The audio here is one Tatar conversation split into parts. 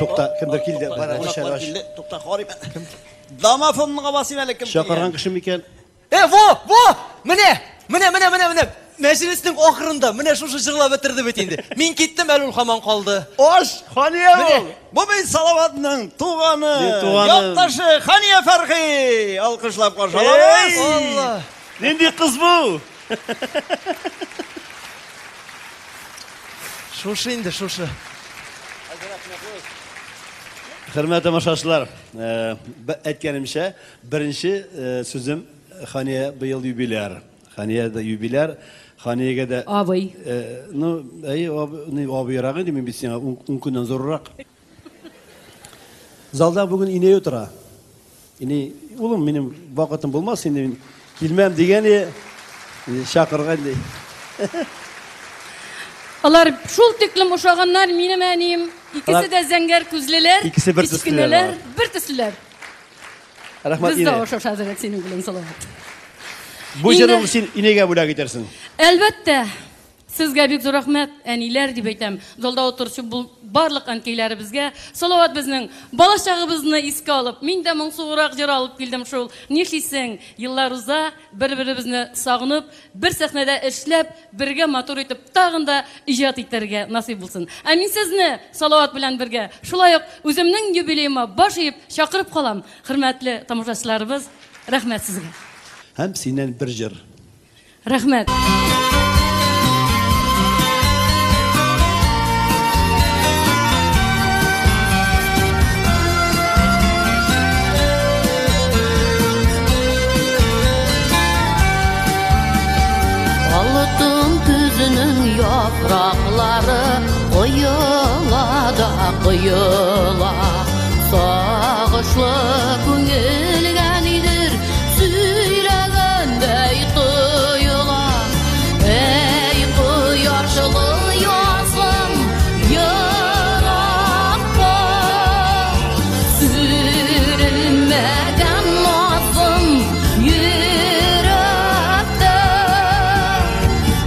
Тукта, кемдер килде. Бар, ач әле, ач. Тукта, карыйм. Кем? Домофонга басыйм әле кем килгән. Чакырган кеше микән? Э, во, во! Менә, менә, менә, менә, менә. Мәҗлеснең ахырында менә шушы җырлап бетерде бит инде. Мин киттем, әле ул һаман калды. Аш, Хания Менә. ул. Бу бит Салаватның туганы, Мин туганым. якташы Хания Фәрхи. Алкышлап каршы алабыз. Алла. Нинди кыз бу? Шушы инде, шушы. Хөрмәтле тамашачылар, э, әйткәнемчә, беренче э, сүзем Хания быел юбиляр. Хания дә юбиляр, Ханиягә дә Абый. Э, ну, әйе, абый, абыйрак инде мин бит сиңа 10 көннән зуррак. Залда бүген инәй утыра. Инәй, улым, минем вакытым булмас инде мин килмәм дигән чакырган ди. Алар шул тиклем ошаганнар, минем әнием. Икесе дә зәңгәр күзлеләр. Икесе бер төслеләр. Бер төслеләр. Рәхмәт, Без дә ошаша әзрәк синең белән, Салават. Бу җырны син инәйгә бүләк итәрсең. Әлбәттә. Сезгә бик зур рәхмәт, әниләр дип әйтәм. Залда утыручы бу барлык әнкәйләребезгә. Салават безнең балачагыбызны искә алып, мин дә моңсурак җыр алып килдем шул. Нишлисең, еллар уза, бер-беребезне сагынып, бер сәхнәдә эшләп, бергә матур итеп тагын да иҗат итәргә насыйп булсын. Ә мин сезне Салават белән бергә шулай ук үземнең юбилеема баш иеп чакырып калам. Хөрмәтле тамашачыларыбыз, рәхмәт сезгә. Һәм синнән бер җыр. Рәхмәт. Алтын көзенең яфраклары коела да коела. Сагышлы күңелгә нидер сөйләгәндәй тоела. Әй, кояшлы язым еракта, сүрелмәгән назым йөрәктә.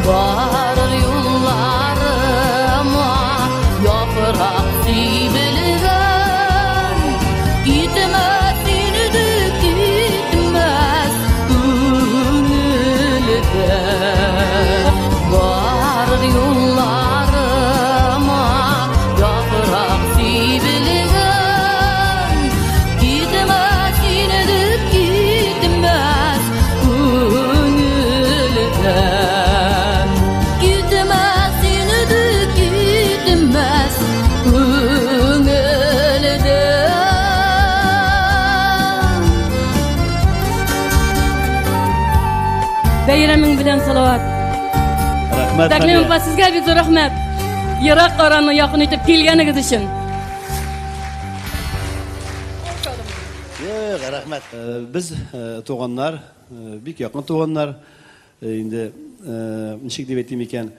Барыр юлларыма яфрак сибелгән, китмәс инде, китмәс күңелдән. Барыр юлларыма яфрак сибелгән, китмәс инде, китмәс күңелдән. Китмәс инде, китмәс күңелдән. Бәйрәмең белән, Салават. Рәхмәт. Тәкълим апа, сезгә бик зур рәхмәт. Ерак араны якын итеп килгәнегез өчен. Юк, рәхмәт. Без туганнар, бик якын туганнар. Инде ничек дип әйтим икән?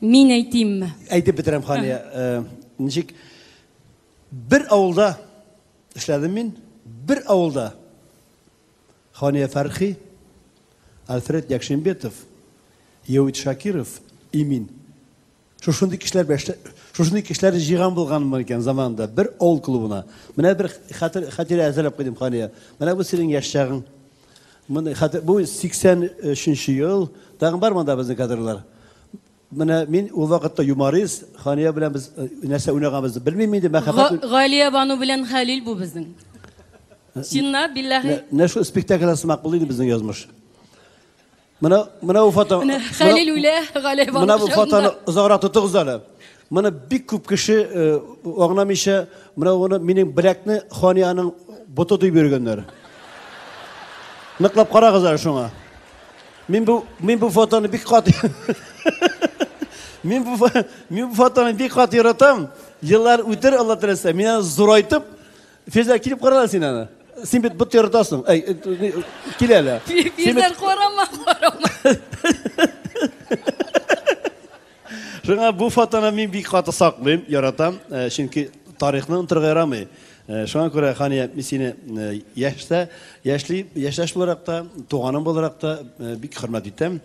Мин әйтимме? Әйтеп бетерәм, Хания. Ничек бер авылда эшләдем мин, бер авылда. Хания Фәрхи, Альфред Якшимбетов, Яуит Шакиров и мин. Шушындый кешеләр белән шушындый кешеләрне җыйган булганмын икән заманында бер авыл клубына. Менә бер хатирә әзерләп куйдым, Хания. Менә бу синең яшь чагың. Моны хәтер, бу 83 ел. Тагын бар монда безнең кадрлар. Менә мин ул вакытта юморист, Хания белән без нәрсә уйнаганбызны белмим инде, мәхәббәт. Галия Бану белән Хәлил бу безнең. Чынлап, билләһи. Менә шул спектакль сымак булды инде безнең язмыш. Менә, менә бу фото. Менә Хәлил үлә, Галия Бану. Менә бу фотоны озаграк тотыгыз әле. Моны бик күп кеше аңламыйча, менә моны минем беләкне Ханияның боты дип йөргәннәр. Ныклап карагыз әле шуңа. Мин бу фотоны бик каты Мин бу фотоны бик каты яратам. Еллар үтер, Алла теләсә, мин аны зурайтып, Фирзә, килеп кара әле син аны. Син бит бот яратасың. Әй, кил әле. Фирзә, карама, карама. Шуңа бу фотоны мин бик каты саклыйм, яратам, чөнки тарихны онытырга ярамый. Шуңа күрә, Хания, мин сине яшьтә, яшьли, яшьтәш буларак та, туганым буларак та бик хөрмәт итәм.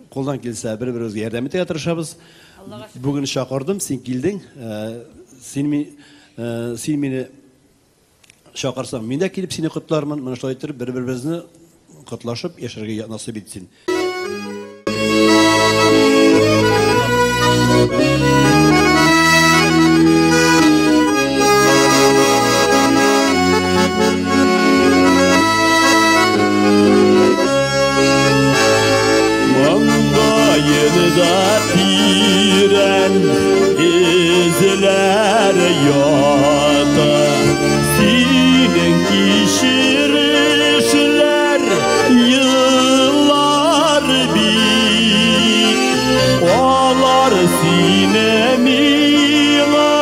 Кулдан килсә, бер-беребезгә ярдәм итәргә тырышабыз. Бүген чакырдым, син килдең. Син син мине чакырсаң, мин дә килеп сине котлармын. Менә шулай итеп бер-беребезне котлашып яшәргә насыйп итсен. Маңгаенда тирән эзләр ята, синең кичерешләр еллар бит, алар сине миңа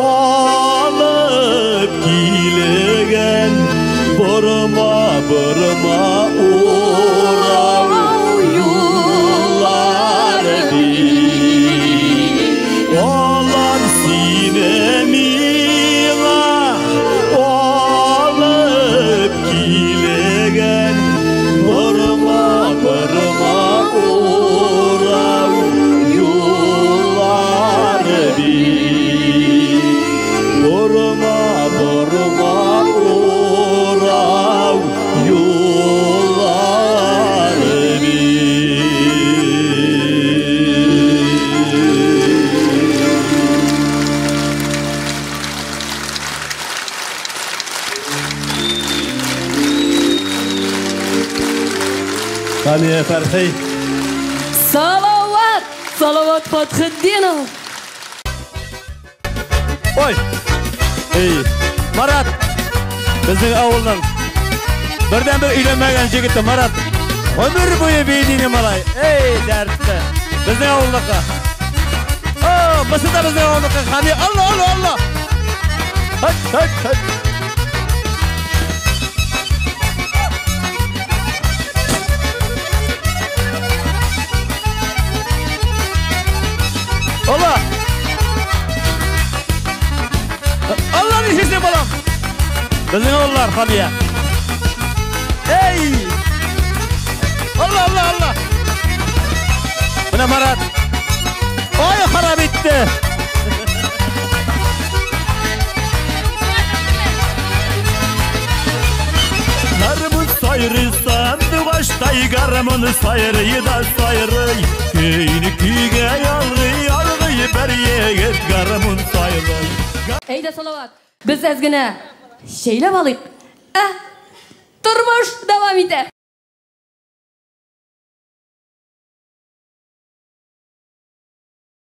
алып килгән, борма борма урау юллар бит, алар сине миңа алып килгән, борма борма урау юллар бит, борма борма урау юллар бит. Хания Фәрхи. Салават! Салават Фатхетдинов! Ой! Эй, Марат! Безнең авылның бердән-бер өйләнмәгән җегете Марат. Гомер буе бейдине малай. Эй, дәртле. Безнең авылныкы. О, бусы да безнең авылныкы. Хани, Алла, Алла, Алла. Хәт, хәт, хәт. Алла! Алла ничек балам? Безнең авыллар, Хания. Эй! Алла, Алла, Алла! Менә Марат. Ой, харап итте. Гармун сайрый сандугачтай, гармун сайрый да сайрый. Көйне көйгә ялгый, ялгый бер егет гармун сайлый. Әйдә, Салават, без әз генә чәйләп алыйк. Ә тормыш дәвам итә.